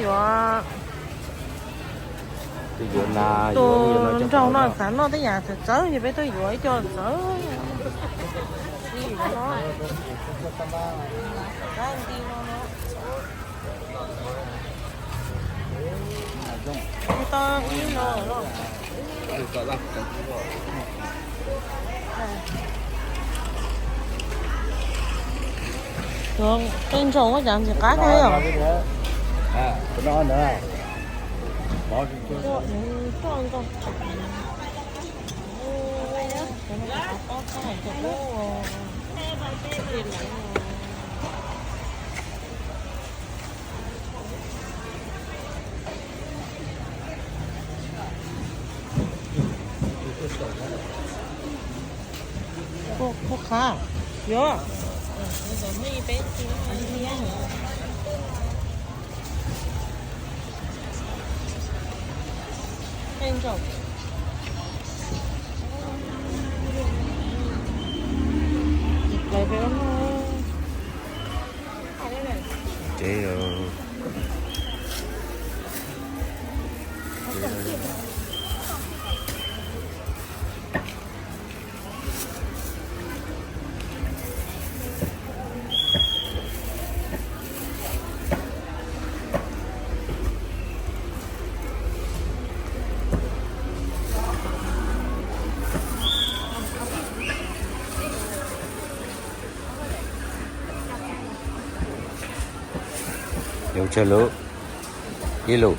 Yuav tus nraug no xav noj tej yam txawv txawv, yog peb tuaj yuav ib co txawv. Qe ntsaum ua cas ntxim qab thiab yom? Kuj qab, yuav. Yus tsawg lus? Ib lus.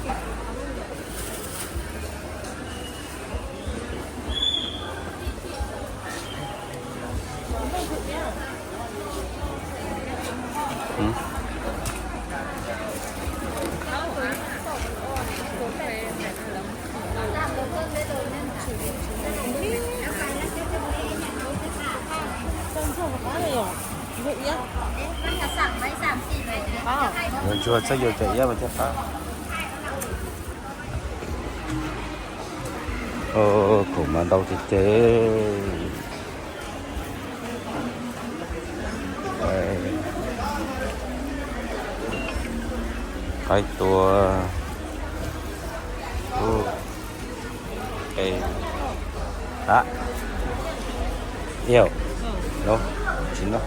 Yuav ntsuag txhob yuav cov iab mas thiaj qab. Khaum mas ntau tiag tiag. Qaib tua. Ib, no, tsis no.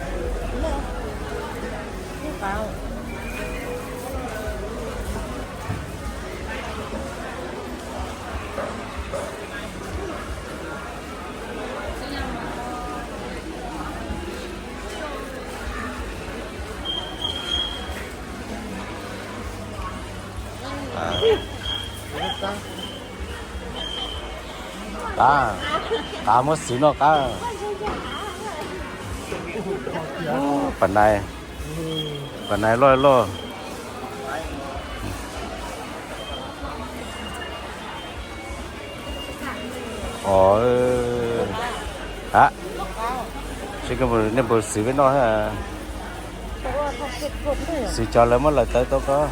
Qab, qab muab xwb noj qab. Pam nais, pam nais loj loj. Os, a, seb nej puas xwb peb noj thiab. Xwb cov lawv muab lawv tawv tau koj.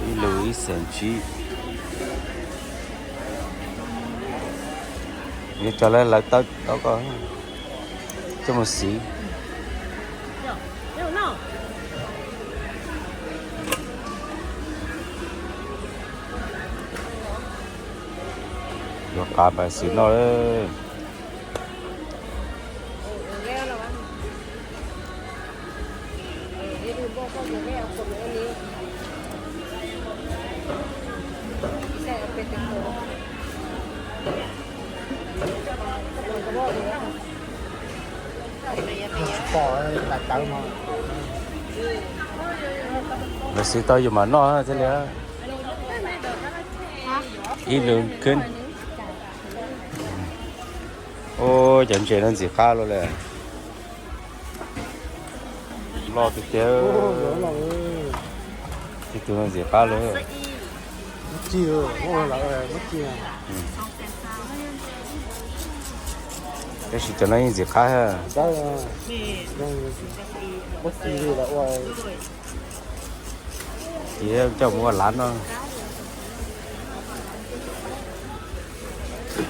Ib lus ib xees tsib. Yuav cov lawv lawv tawv tau koj. Coj mus xwb. Yuav qab pais xwb noj. Lawv xwb tau yus mam noj thiaj li. Ib lus khwb. Ua cov ntses no ntxim qab luaj li. Loj tiag tiag. Ib tug no ntxim qab luaj. Tab sis cov no yeej ntxim qab thiab. Ces coj mus ua lav noj.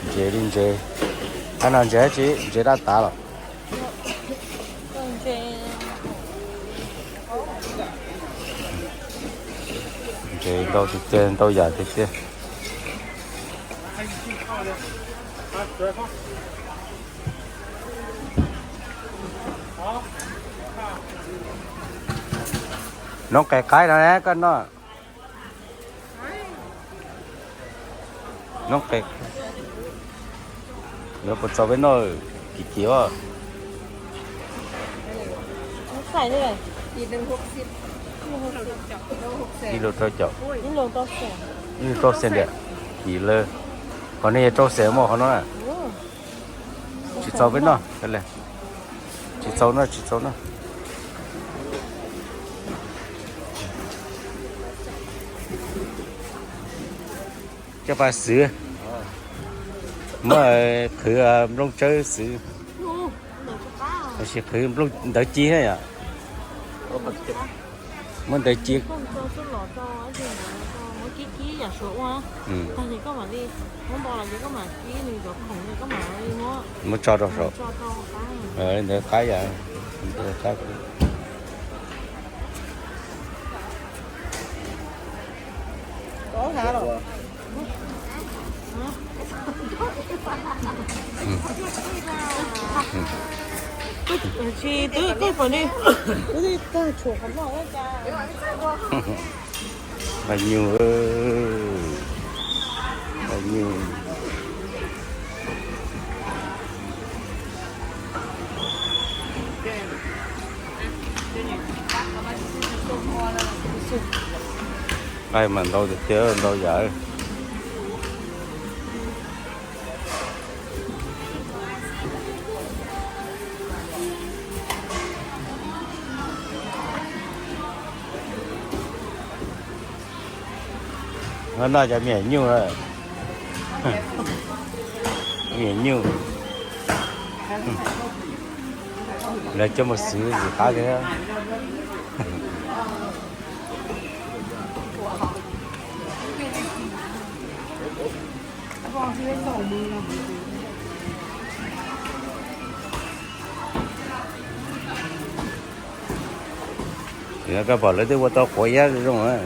Ntses li ntses. Qab no ntses dab tsi? Ntses dab tav los? Ntses ntau tiag tiag, ntau yam tiag tiag. Noob qes qaib no na koj noj. Noob qes, yuav puas txaus peb noj, kim kim os. Ib lus rau caum, ib lus rau xees tiam, kim lawm. Qhov no yog rau xees muaj qhov no na. Tsis txaus peb noj, tsis txaus noj, tsis txaus noj. Coj pas xwv, muab qhwv nplooj tsawb xwv, tab sis qhwv nplooj ntawv ci na yom. Muab ntawv ci. Muab tso rau saum. Ntawv qab yam, ntawv qab. Nqaij nyuj, nqaij nyuj. Nqaij mas ntau tiag tiag, ntau yam. Noj cov me nyuj, me nyuj, lawv coj mus xwv ntxim qab thiab. Koj pom lawv twb ua tau quav iab zoo zoo.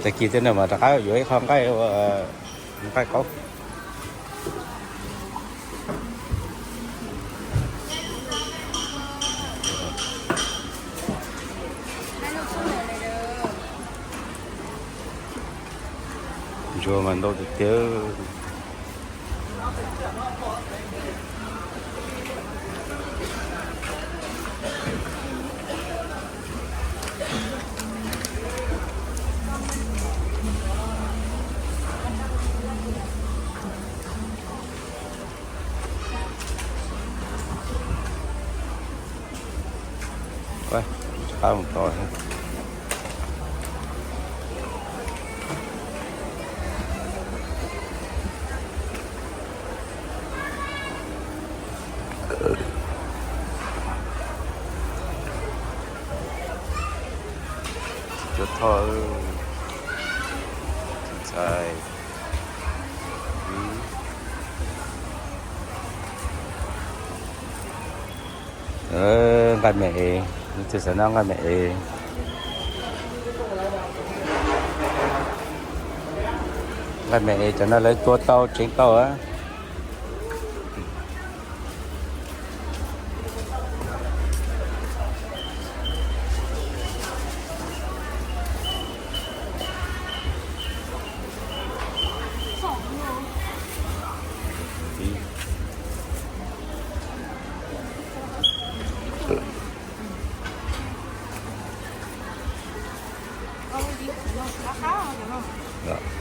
Tag kis tej no mas rov qab yuav ib qho nqaij, nqaij qaub. Ntsuag mas ntau tiag tiag. Qab mus tod. Cuab thoj, ntxhais. Nqaij me es, leej twg xav noj nqaij me es. Nqaij me es cov no lawv tua tau tseev tau.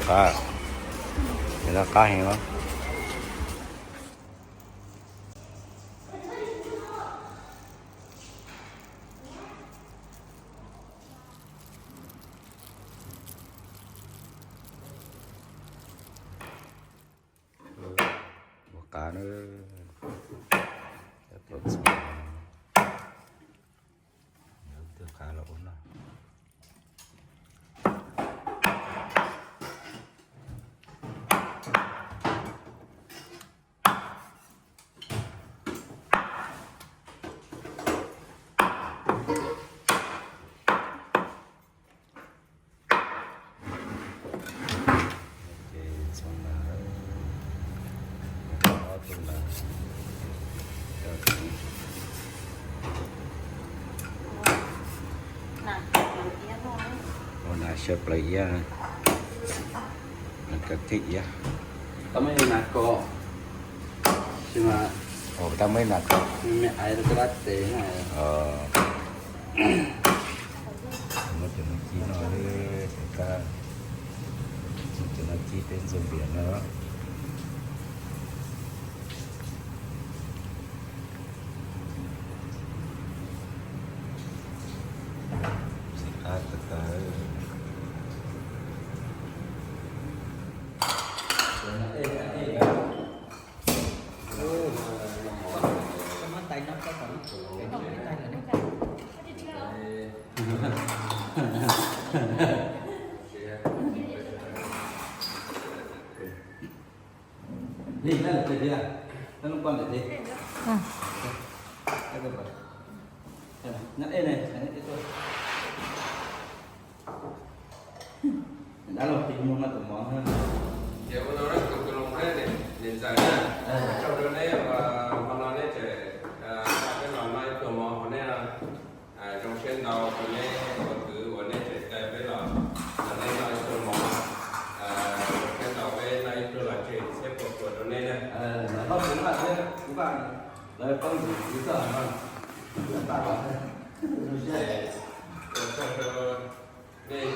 Qab, qab heev os. Ua qab na, twb qab los ua noj. Tshaib plawv iab, nas kos thiab iab. Tau muaj nas kos, tsis mas, tau muaj nas kos. Me aiv rau koj dab tsev na. Muab cov no ci no, cov kab, cov no ci peb ntxuag npias no. Qab tawv tawv. Lig na, lig tiag, tau lub poj niam lig. Nyob ej ne, ej tuaj. Dab laug tig muag no tus mov na. Ces ua no tus kwv Loos thiab niam ntxawm na, tsaug rau neb uas hmo no neb tseem xa peb los noj ib pluag mov hauv neb no. Zoo siab ntau rau neb ua kwv uas neb tseem caw peb los, los neb noj ib pluag mov. Zoo siab ntau, peb noj ib pluag los tseg thiab puas puas rau neb na. Ua tsaug rau nej sawv daws na, neb cov ua kwv los yog ua niam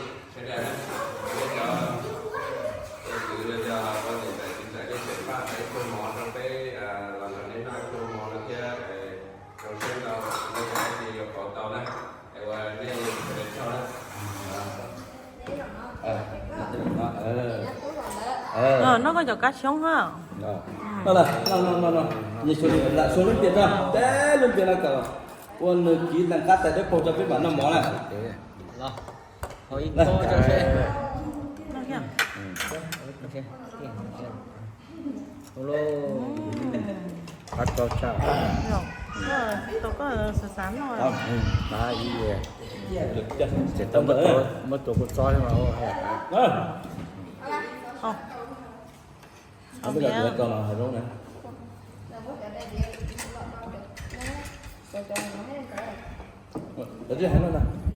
ntxawm txiv ntxawm, neb tseem npaj tau ib pluag mov rau peb los nrog neb noj ib pluag mov no thiab. Zoo siab ntau, neb cov dab tsi yuav pauv tau na, es ua nej sawv daws tsaug na. Noj koj cov kab xyoob na. Noj lawm, noj, noj, noj, noj. Nyias sua lub npias tso, teb lub npias no kom ua nws kiv nees qab tais dawb paug tso peb mam noj mov na. Qab tau tshaj. Tau koj xav xav noj. Qab ib, ces tau muab tua kua txob thiab mas. Cov no hais zoo na. Cov tsis hais no na.